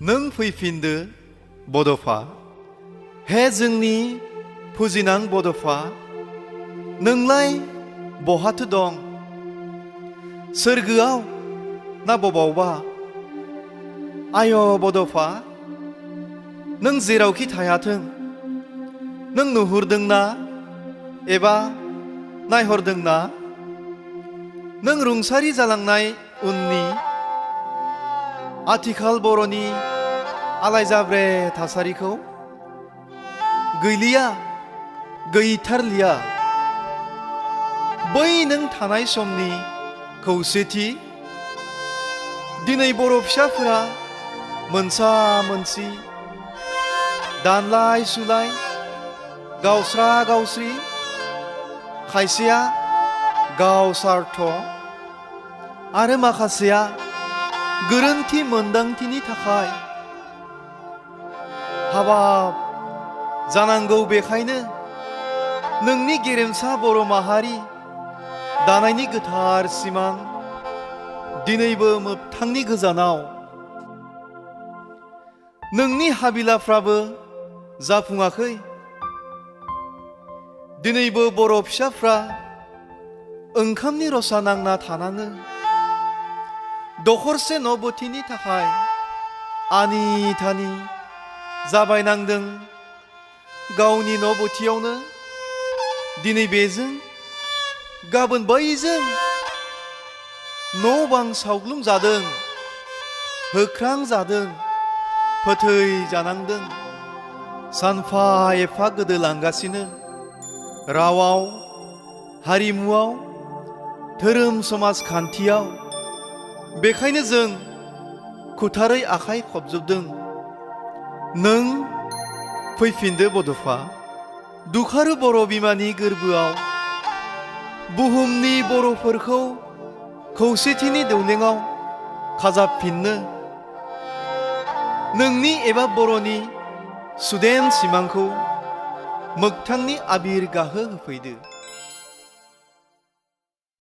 नों फैफिनदो बड'फा, हे जोंनि फुजिनां बड'फा, नोंलाय बहाथो दं? सोरगोआव ना बबावबा? आय' बड'फा, नों जेरावखि थायाथों, नों नुहुरदोंना एबा नायहरदोंना? नों रुंसारि जालांनाय उननि आथिखाल बर'नि आलायजाब्रे थासारिखौ? गैलिया, गैथारलिया। बै नों थानाय समनि खौसेथि दिनै बर' फिसाफोरा मोनसा मोनसि दानलाय सुलाय, गावस्रा गावस्रि, खायसेया गाव सार्थ आरो माखासेया गोरोन्थि मोन्दांथिनि थाखाय हाबाब जानांगौ। बेखायनो नोंनि गेरेमसा बर' माहारि दानायनि गोथार सिमां दिनैबो मोगथांनि गोजानाव। नोंनि हाबिलाफ्राबो जाफुङाखै। दिनैबो बर' फिसाफ्रा ओंखामनि रसा नांना थानाङो। दखरसे न' बोथिनि थाखाय आनि थानि जाबायनांदों। गावनि न' बोथियावनो दिनै बेजों गाबोन बैजों न' बां सावग्लुंजादों, होख्रांजादों, फोथैजानांदों। सानफा एफा गोदोलांगासिनो रावाव, हारिमुआव, धोरोम समाजखान्थियाव। बेखायनो जों खुथारै आखाइ खबजोबदों। नों फैफिनदो बड'फा, दुखारु बर' बिमानि गोरबोआव बुहुमनि बर'फोरखौ खौसेथिनि दौलेङाव खाजाबफिननो। नोंनि एबा बर'नि सुदेम सिमांखौ मोगथांनि आबिर गाहो होफैदो।